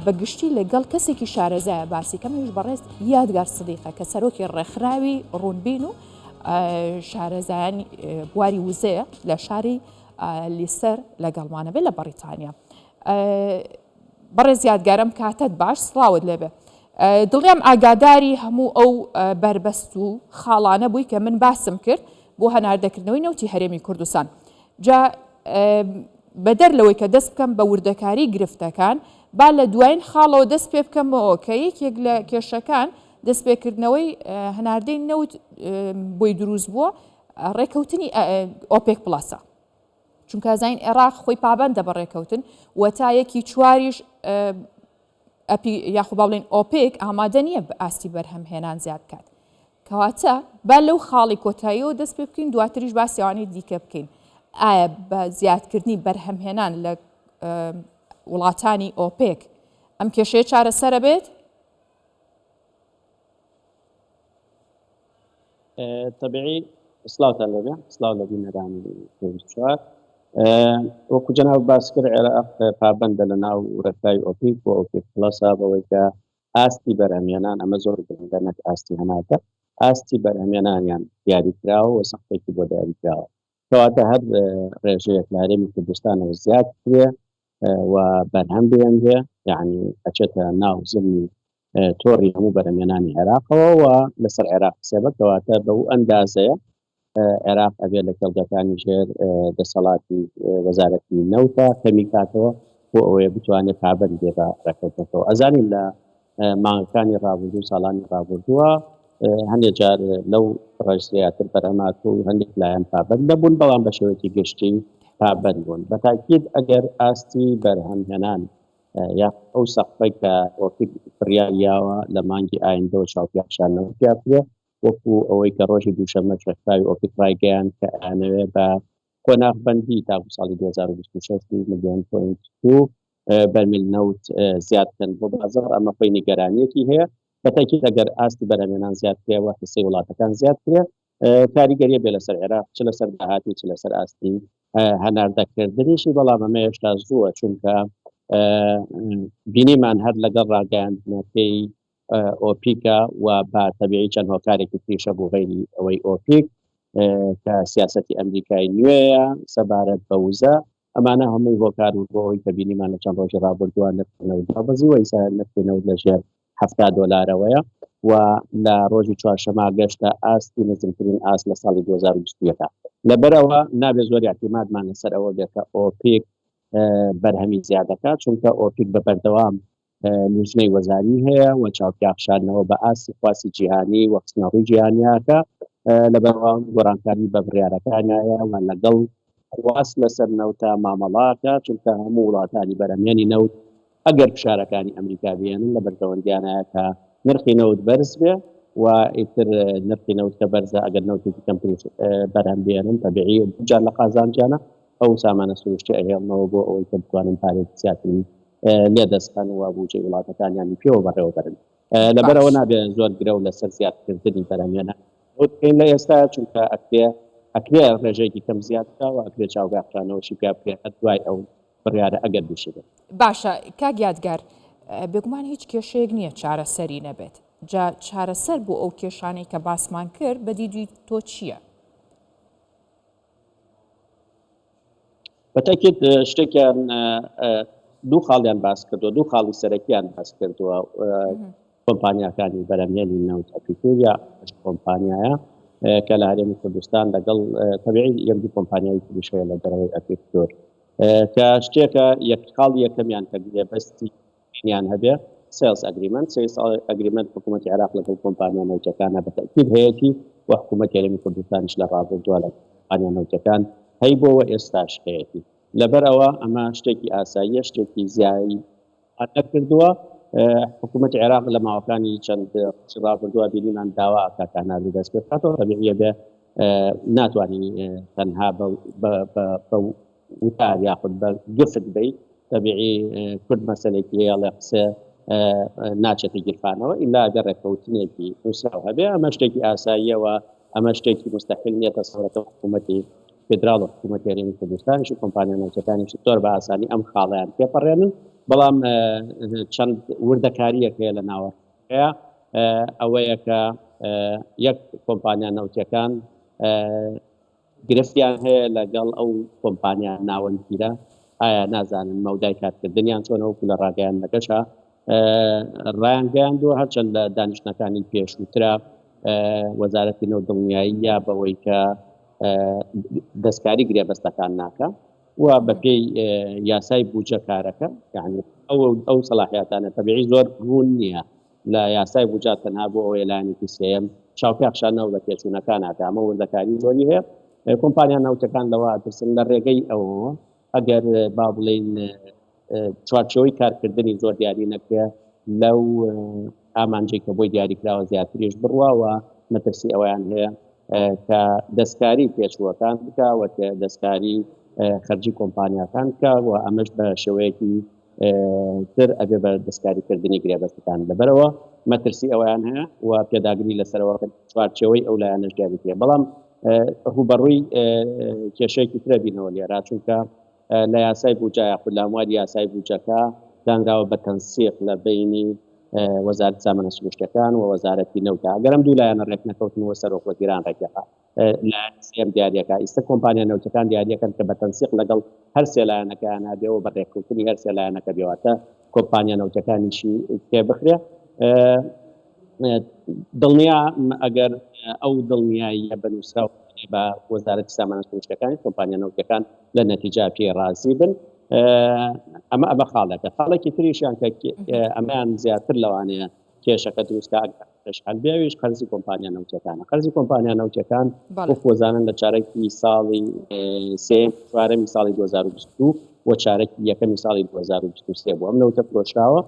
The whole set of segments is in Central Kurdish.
بە گشتی لەگەڵ کەسێکی شارەزایە باسی کەم ئەویش بەڕێز یادگار سدیقە کە سەرۆکی ڕێکخراوی ڕوونبین و شارەزایانی بواری وزەیە لە شاری لیسەر لەگەڵمانە بێت لە بەڕیتانیا. بەڕێز یادگار ئەم کاتەت باش سڵاوت لێبێ. دڵنیام ئاگاداری هەموو ئەو بەربەست و خاڵانە بووی کە من باسم کرد بۆ هەناردەکردنەوەی نەوتی هەرێمی کوردستان. جا بەدەر لەوەی کە دەست بکەم بە وردەکاری گرفتەکان، با لە دوایین خاڵەوە دەست پێ بکەمەوە کە یەکێک لە کێشەکان دەستپێکردنەوەی هەناردەی نەوت بۆی دروست بووە ڕێکەوتنی ئۆپێک پڵەسە. چونکە زین عێراق خۆی پابەندە بە ڕێکەوتن و تا یەکی چواریش ئەپی یاخو با بڵێین ئۆپێک ئامادە نییە ئاستی بەرهەمهێنان زیاد بکات. کەواتە با لەو خاڵی کۆتاییەوە دەست پێ بکەین دواتریش باسی ئەوانەی دیکە بکەین. ئایا بە زیادکردنی بەرهەمهێنان لە وڵاتانی ئۆپێک ئەم کێشەیە چارەسەرە بێت؟ تەبیعی سلااوتان لەبێ سلااو لە بینەرانی چوار وەکو جەناب باس کرد عێراق پابەندە لە ناو ڕێکخراوی ئۆپیک و ئۆپیک پڵەسا بەوەی کە ئاستی بەرهەمێنان ئەمە زۆر گرنگە نەک ئاستی هەناردە ئاستی بەرهەمێنانیان دیاری کراوە و سەقفێکی بۆ دیاری کراوە کەواتە هەر ڕێژەیەک لە هەرێمی کوردستانەوە زیاد بکرێ و بەرهەم بێنرێ یعنی ئەچێتە ناو زمنی تۆڕی هەموو بەرهەمێنانی عێراقەوە و لەسەر عێراق حسێبە کەواتە بەو ئەندازەیە عێراق ئەبێ لە کێڵگەکانی ژێر دەسەڵاتی وەزارەتی نەوتە کەمی کاتەوە بۆ ئەوەیە بتوانێت پابەند بێ بە ڕێککەوتنەکەوە ئەزانین لە مانگەکانی ڕابردوو ساڵانی ڕابردووە هەندێک جار لەو ڕێژ زیاتر بەرهەمات و هەندێک لایەن پابەند نەبوون بەڵام بە شێوەیەکی گشتی پابەند بوون بەتاکید ئەگەر ئاستی بەرهەمهێنان یا ئەو سەقفەی کە ئۆپیک بڕیاریاوە لە مانگی ئایندەوە چاوپیاخشانەوە پیا بکرێ وەکو ئەوەی کە ڕۆژی دووشەممەش ڕێکخراوی ئۆپیک ڕایگەیاند کە ئەیانەوێ بە قۆناغبەندی تاکو ساڵی 2026 دوو ملیۆن point دوو بەرمیل نەوت زیاد بکەن بۆ بازاڕ، ئەمە خۆی نیگەرانییەکی هەیە، بەتەکید ئەگەر ئاستی بەرهەمهێنان زیاد بکرێ و حیسەی وڵاتەکان زیاد بکرێ کاریگەریە بێ لەسەر عێراق چ لەسەر داهاتی چ لەسەر ئاستی هەناردەکردنیشی، بەڵام ئەمە هێشتا زووە چونکە بینیمان هەر لەگەڵ ڕاگەیاندنەکەی ئۆپیکە و بە تەبیعی چەند هۆکارێکی تریش هەبوو غەیری ئەوەی ئۆپیک کە سیاسەتی ئەمریکای نوێیە سەبارەت بە وزە ئەمانە هەمووی هۆکار بوون بۆ ئەوەی کە بینیمان لە چەند ڕۆژی ڕابردووە نرخی نەوت دابەزی و ئیسا نرخی نەوت لە ژێر 70 دۆلارەوەیە و لە ڕۆژی چوارشەما گەشتە ئاستی نزمترین ئاست لە ساڵی 2021 لەبەرەوە نابێت زۆر اعتمادمان لەسەر ئەوە بێت کە ئۆپیک بەرهەمی زیاد دەکات چونکە ئۆپیک بە بەردەوام لیژنەی وەزاری هەیە و چاوپیاخشاندنەوە بە ئاستی خواستی جیهانی و خستنەڕووی جیهانیاکە لەبەرەوە گۆڕانکاری بە بڕیارەکانایە و لەگەڵ خواست لەسەر نەوتە مامەڵاکە چونکە هەموو وڵاتانی بەرهەمهێنی نەوت ئەگەر فشارەکانی ئەمریکا بێنن لە بەرژەوەندیانایە کە نرخی نەوت بەرز بێ و ئیتر نرخی نەوت کە بەرزە ئەگەر نەوتێکی کەمتریش بەرهەم بێنن تەبیعی دووجار لە قازانجیانە ئەو سامانە سروشتی ئەهێڵنەوە بۆ ئەوەی کە بتوانن پارێکی زیاتری لێ دەست خەن و بودجەی وڵاتەکانیانی پێوە بەڕێوە بەرن. لەبەرئەوە باش. نابێ زۆر گرەو لەسەر زیادکردنی بەرهەمهێنان نەوت بکەین لە ئێستا چونکە ئەکرێ ئەکرێ ڕێژەیەکی کەم زیاد بکا و ئەکرێ چاوگاخرانەوەشی پیا بکرێ هەر دوای ئەو بڕیارە ئەگەر بشێ. باشە کاک یادگار بێگومان هیچ کێشەیەک نییە چارەسەری نەبێت جا چارەسەر بۆ ئەو کێشانەی کە باسمان کرد بە دیدی تۆ چییە؟ بەتەکید شتێکیان دوو خاڵیان باس کردووە دوو خاڵی سەرەکیان باس کردووە کۆمپانیاکانی بەرەمێنی نەوت ئەپیکوریا کۆمپانیایە کە لە هەرێمی کوردستان لەگەڵ تەبیعی یەک دوو کۆمپانیای تریش هەیە لە دەرەوەی ئەپیکتور کە شتێکە یەک خاڵی یەکەمیان کە گرێبەستی یان هەبێ sales agreement sales agreement حکوومەتی عێراق لەگەڵ کۆمپانیا نەوتەکانە بە تەئکید هەیەتی و حکوومەتی هەرێمی کوردستانیش لە ڕابردووە لە کۆمپانیا نەوتەکان هەیبووە و ئێستاش هەیەتی لەبەر ئەوە ئەمە شتێکی ئاساییە شتێکی زیایی نەکردووە حکوومەتی عێراق لە ماوەکانی چەند ڕابردووە بینیمان داوا ئەکات تا هەناردە دەست پێ بکاتەوە تەبیعیە بێ ناتوانانی تەنها بە وتار یاخود بە گفت بی تەبیعی کورد مەسەلێکی هەیە ئەڵێ قسە ناچێتە گیرفانەوە ئیلا ئەگەر ڕێککەوتنێکی نووسراو هەبێ ئەمە شتێکی ئاساییەوە ئەمە شتێکی مستحیل نییە تەسەورەکە حکوومەتی فیدراڵ و حکوومەتی هەرێمی کوردستانیش و کۆمپانیا نەوتەکانیش زۆر بە ئاسانی ئەم خاڵیان تێپەڕێنن. بەڵام چەند وردەکارییەک هەیە لە ناوەڕۆکەکەیا، ئەوەیە کە یەک کۆمپانیا نەوتیەکان گرفتیان هەیە لەگەڵ ئەو کۆمپانیا ناوەندگیرە، ئایا نازانن مەودای کارکردنیان چۆنە وەکو لە ڕاگەیاندنەکەشا ڕایانگەیاندووە، هەرچەند لە دانیشتنەکانی پێشووترا وەزارەتی نەوت دڵنیایی یا بەوەی کە دەستکاری گرێبەستەکان ناکا و بەپێی یاسای بودجە کارەکە یعنی ئەو ئەو سەلاحیاتانە تەبیعی زۆر ڕوون نییە لە یاسای بودجە تەنها بۆ ئەوەیە لایەنێکی سێیەم چاوپێخشانەوە بە تێچوونەکان ناکا ئەمە وردەکاری زۆری هەیە کۆمپانیا نەوتەکان لەوە ئەترسن لە ڕێگەی ئەوەوە ئەگەر با بڵێین چوارچێوەی کارکردنی زۆر دیاری نەکرێ لەو ئامانجەی کە بۆی دیاریکراوە زیاتریش بڕوا و مەترسی ئەوەیان هەیە کە دەستکاری تێچووەکان بکە و دەستکاری خەرجی کۆمپانیاکان بکە و ئەمەش بە شێوەیەکی تر ئەبێ بە دەستکاریکردنی گرێبەستەکان لەبەرەوە مەترسی ئەویان هەیە و پێداگری لەسەرەوە چوارچێوەی ئەو لایەنەش دیاری بکرێ بەڵام ڕووبەڕووی کێشەیەکی ترە بینەوە لێرە چونکە لە یاسای بودجە یاخود لە هەمواری یاسای بودجەکە دانراوە بە تەنسیق لە بەینی وەزارەتی سامانە سروشتیەکان و وەزارەتی نەوتە ئەگەر ئەم دوو لایەنە ڕێک نەکەوتن و سەرۆک وەزیران ڕێکیەخا لایەنی سێیەم دیاریەکە ئیستا کۆمپانیا نەوتەکان دیاریەکەن کە بە تەنسیق لەگەڵ هەر سێ لایەنەکەیان بێ و بە ڕێککەوتنی هەر سێ لایەنەکە بێ واتە کۆمپانیا نەوتەکانیشی تێ بخرێ دڵنیا ئەگەر ئەو دڵنیاییە بە نووسراو بە وەزارەتی سامانە سروشتەکانی کۆمپانیا نەوتەکان لە نەتیجا پێی ڕازی بن ئەمە ئەمە خاڵێکە خاڵێکی تریشیان کە ئەمەیان زیاتر لەوانەیە کێشەکە دروستکە ئەگەر بێویش قەرزی کۆمپانیا نەوتەکانە قەرزی کۆمپانیا نەوتەکان وەکو وەزانن لە چارەکی ساڵی سێ چوارەمی ساڵی 2022 و چارەکی یەکەمی ساڵی 2023 بوو ئەم نەوتە فرۆشراوە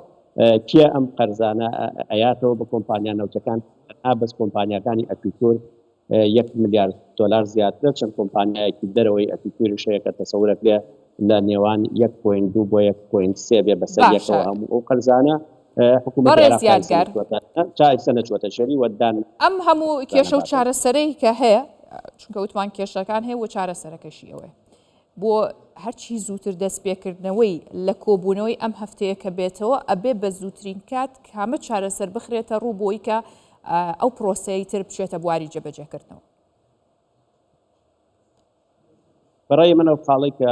کێ ئەم قەرزانە ئەیاتەوە بە کۆمپانیا نەوتەکان؟ تەنها بەس کۆمپانیاکانی ئەپیکور یەک ملیار دۆلار زیاترە، چەند کۆمپانیایەکی دەرەوەی ئەپیکوریش هەیە کە تەسەورەکرێ لە نێوان یەک point دوو بۆ یەک point سێ بێ بەسەر باشە یەکەوە هەموو ئەو قەرزانە حکوومەتی بەڕێز عێراق تا ئیسە یادگار نەچووەتە تا ئیسە نەچووەتە ژێری و دان ئەم هەموو کێشە و دانەباتەوە. چارەسەرەی کە هەیە چونکە وتمان کێشەکان هەیە و چارەسەرەکەشی ئەوەیە بۆ هەرچی زووتر دەستپێکردنەوەی لە کۆبوونەوەی ئەم هەفتەیە کە بێتەوە ئەبێ بە زووترین کات کامە چارەسەر بخرێتە ڕوو بۆی کە ئەو پرۆسەی تر بچێتە بواری جێبەجێکردنەوە. بەڕای من ئەو خاڵی کە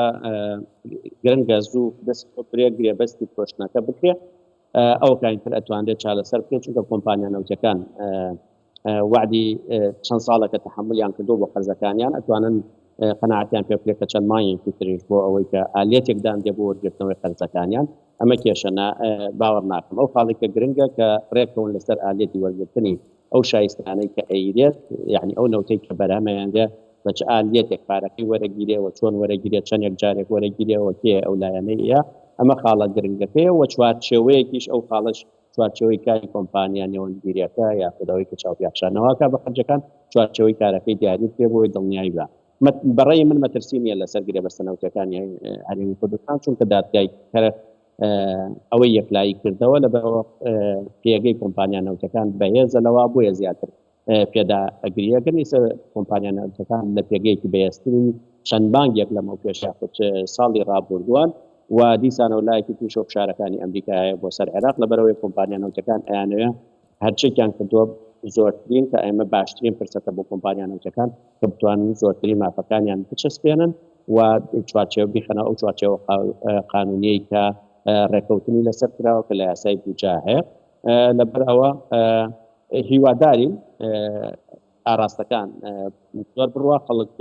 گرنگە زوو دەست بکرێت گرێبەستی فرۆشتنەکە بکرێت ئەوکانی تر ئەتوانرێت چارەسەر بکرێت چونکە کۆمپانیا نەوتەکان وەعدی چەند ساڵێکە تەحەمولیان کردووە بۆ قەرزەکانیان ئەتوانن قەناعەتیان پێ بکرێت کە چەند مانگێکی تریش بۆ ئەوەی کە ئالیەتێک داندرێ بۆ وەرگرتنەوەی قەرزەکانیان ئەمە کێشە نا باوەڕ ناکەم ئەو خاڵی کە گرنگە کە ڕێککەون لەسەر ئالیەتی وەرگرتنی ئەو شایستانەی کە ئەیرێت یعنی ئەو نەوتەی کە بەرهەمەیانرێ بە چ ئالیەتێک پارەکەی وەرەگیرێ و چۆن وەرەگیرێ چەندێک جارێک وەرەگیرێ و کێ ئەو لایەنەیە ئەمە خاڵە گرنگەکەیە و چوارچێوەیەکیش ئەو خاڵەش چوارچێوەی کاری کۆمپانیا نێوەندگیریەکە یاخود ئەوەی کە چاوپیاخشانەوەکە بە خەرجەکان چوارچێوەی کارەکەی دیاری بکرێ بۆی دڵنیایی بە بەڕێی من مەترسی نییە لەسەر گرێبەستە نەوتەکانی هەرێمی کوردستان چونکە دادگای کەرخ ئەوەی یەکلایی کردەوە لەبەرەوە پێگەی کۆمپانیا نەوتەکان بەهێزە لەوە بۆیە زیاتر پێدا ئەگری ئەگەر ئیسە کۆمپانیا نەوتەکان لە پێگەیەکی بەهێزترین چەند مانگێک لەمەو پێش یاخود ساڵی ڕابوردووان و دیسانەوە لایەکی تریشەوە فشارەکانی ئەمریکا هەیە بۆ سەر عێراق لەبەرئەوەی کۆمپانیا نەوتەکان ئەیانەوێ هەرچێکیان کردووە زۆرترین کە ئێمە باشترین فرسەتە بۆ کۆمپانیا نەوتەکان کە بتوانن زۆرترین مافەکانیان بچەسپێنن و چوارچێوە بیخەنە ئەو چوارچێوە قانونیەی کە ڕێکەوتنی لەسەر کراوە کە لە یاسای بودجە هەیە لەبەر ئەوە هیوادارین ئاراستەکان زۆر بڕوا خەڵک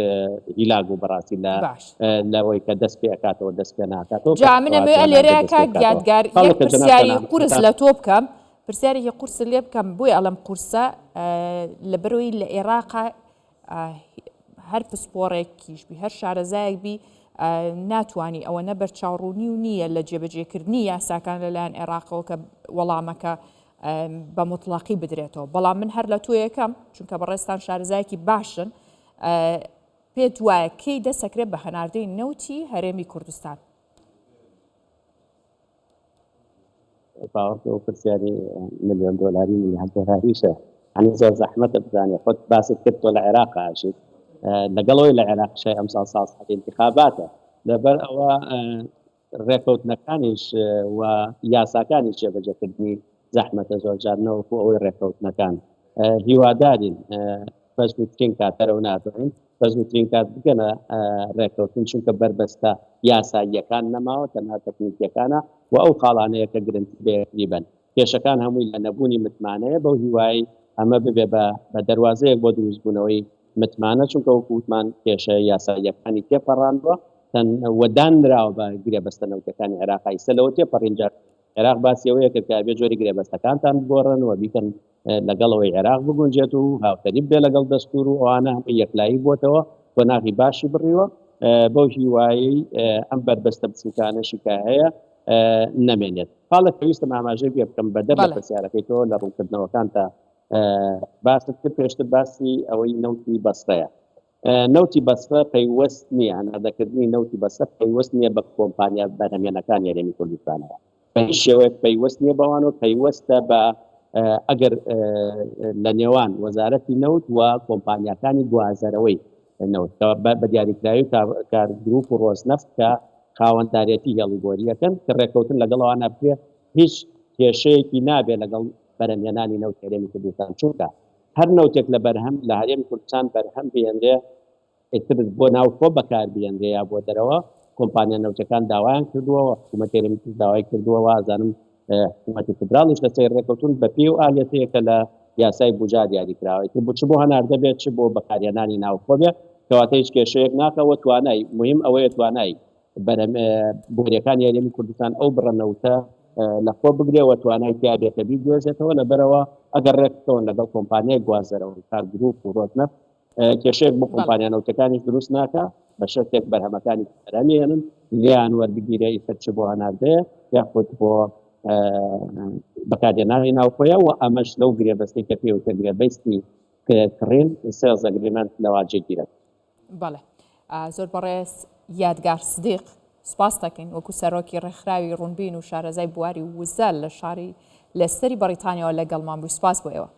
هیلاک بوو بەڕاستی لە باش لەوەی کە دەست پێ ئەکاتەوە دەست پێ ناکاتەوە جا من ئەمەوێ کە لێرەیە دەست پێ کاک بکاتەوە یادگار یەک خەڵک کە جەنابتان پرسیاری قورس ئاماژەتان لە تۆ بکەم پرسیارێکی قورست لێ بکەم بۆیە ئەڵێم قورسە لەبەرەوەی لە ئێراقا هەر پسپۆڕێکیش بی هەر شارەزایەک بی ناتوانی ئەوەنە بەرچاوڕوونی و نییە لە جێبەجێکردنی یاساکان لەلایەن عێراقەوە کە وەڵامەکە بە موتڵەقی بدرێتەوە بەڵام من هەر لە تۆ یەکەم چونکە بەڕێزتان شارەزایەکی باشن پێت وایە کەی دەسەکرێت بە هەناردەی نەوتی هەرێمی کوردستان؟ باوەڕ بۆ پرسیاری ملیۆن دۆلاری ملیار دۆلاریشە هەنی زۆر زەحمەتە بزانێ خۆت باست کرد تۆ لە عێراق ئاژیت لەگەڵەوەی لە عێراق شای ئەمساڵ ساڵ ساڵی انتخاباتە لەبەر ئەوە. ڕێکەوتنەکانیش و یاساکانی جێبەجێکردنی زەحمەتە زۆرجار نەوەکو ئەوەی ڕێکەوتنەکان. هیوادارین بە زووترین کات بەرەو نابڕین بە زووترین کات بگەنە ڕێکەوتن چونکە بەربەستە یاساییەکان نەماوە تەنها تەکنیکیەکانە و ئەو خاڵانەیە کە گرنتی بە یەکتری بەن. کێشەکان هەمووی لە نەبوونی متمانەیە بەو هیوایەی ئەمە ببێ بە بە دەروازەیەک بۆ دروستبوونەوەی متمانە چونکە وەکو وتمان کێشە یاساییەکانی تێپەڕاندووە تەن و دانراوە بە گرێبەستە نەوتەکانی عێراق ئیستا لەوە تێپەڕین جار عێراق باسی ئەوەیە کرد کە ئەبێ جۆری گرێبەستەکانتان بگۆڕن و بیکەن لەگەڵ ئەوەی عێراق بگونجێت و هاوتەریب بێ لەگەڵ دەستور و ئەوانە هەمووی یەکلایی بووەتەوە قۆناغی باشی بڕیوە بەو هیوایەی ئەم بەربەستە بچووکانەشی کە هەیە نەمێنێت. خاڵێک کە ویستم ئاماژەی پێ بکەم بەدەر لە پرسیارەکەی تۆ لە ڕوونکردنەوەکانتا باست کرد پێشتر باسی ئەوەی نەوتی بەسرەیە. نەوتی بەسرە پەیوەست نییە، هەناردەکردنی نەوتی بەسرە پەیوەست نییە بە کۆمپانیا بەرهەمهێنەکانی هەرێمی کوردستانەوە. بە هیچ شێوەیەک پەیوەست نییە بەوانەوە، پەیوەستە بە ئەگەر لە نێوان وەزارەتی نەوت و کۆمپانیاکانی گوازەرەوەی نەوت کە بە دیاریکراوی کار گروپ و ڕۆزنەفت کە خاوەندارێتی هێڵی بۆرییەکەن کە ڕێککەوتن لەگەڵ ئەوانە بکرێ هیچ کێشەیەکی نابێ لەگەڵ بەرهەمهێنانی نەوت هەرێمی کوردستان چونکە هەر نەوتێک لە بەرهەم لە هەرێمی کوردستان بەرهەم بهێنرێ ئیتر بۆ ناوخۆ بەکار بهێنرێ یا بۆ دەرەوە، کۆمپانیا نەوتەکان داوایان کردووە و حکوومەتی هەرێمی کوردستان داوای کردووە، وازانم حکوومەتی فیدراڵیش لەسەری ڕێککەوتوون بەپێی ئەو ئالیەتەیە کە لە یاسای بوجا دیاری کراوە، ئیتر بۆ چ بۆ هەناردە بێت چ بۆ بەکارهێنانی ناوخۆ بێ، کەواتە هیچ کێشەیەک ناکا و توانای موهیم ئەوەیە توانای بەرەم بۆریەکانی هەرێمی کوردستان ئەو بڕە نەوتە لە خۆ بگرێ و توانای تیا بێ کە بیگوێزێتەوە، لەبەرئەوە ئەگەر ڕێکبکەون لەگەڵ کۆمپانیای گوازەرەوەی کار گروپ و ڕۆزنەفت کێشەیەک بۆ کۆمپانیا نەوتەکانیش دروست ناکا بە شەرتێک بەرهەمەکانی بەرهەمێنن لێیان وەربگیرێ ئیتر چ بۆ هەناردەیە یاخود بۆ بەکارهێنانی ناوخۆیە و ئەمەش لەو گرێبەستەی کە پێوتە گرێبەستی کڕین sales agreement لەوا جێگیرە. بەڵێ زۆر بەڕێز یادگار سدیق سپاس دەکەین وەکو سەرۆکی ڕێکخراوی ڕوونبین و شارەزای بواری وزە لە شاری لێستەری بەڕیتانیاوە لەگەڵمان بووی سپاس بۆ ئێوە.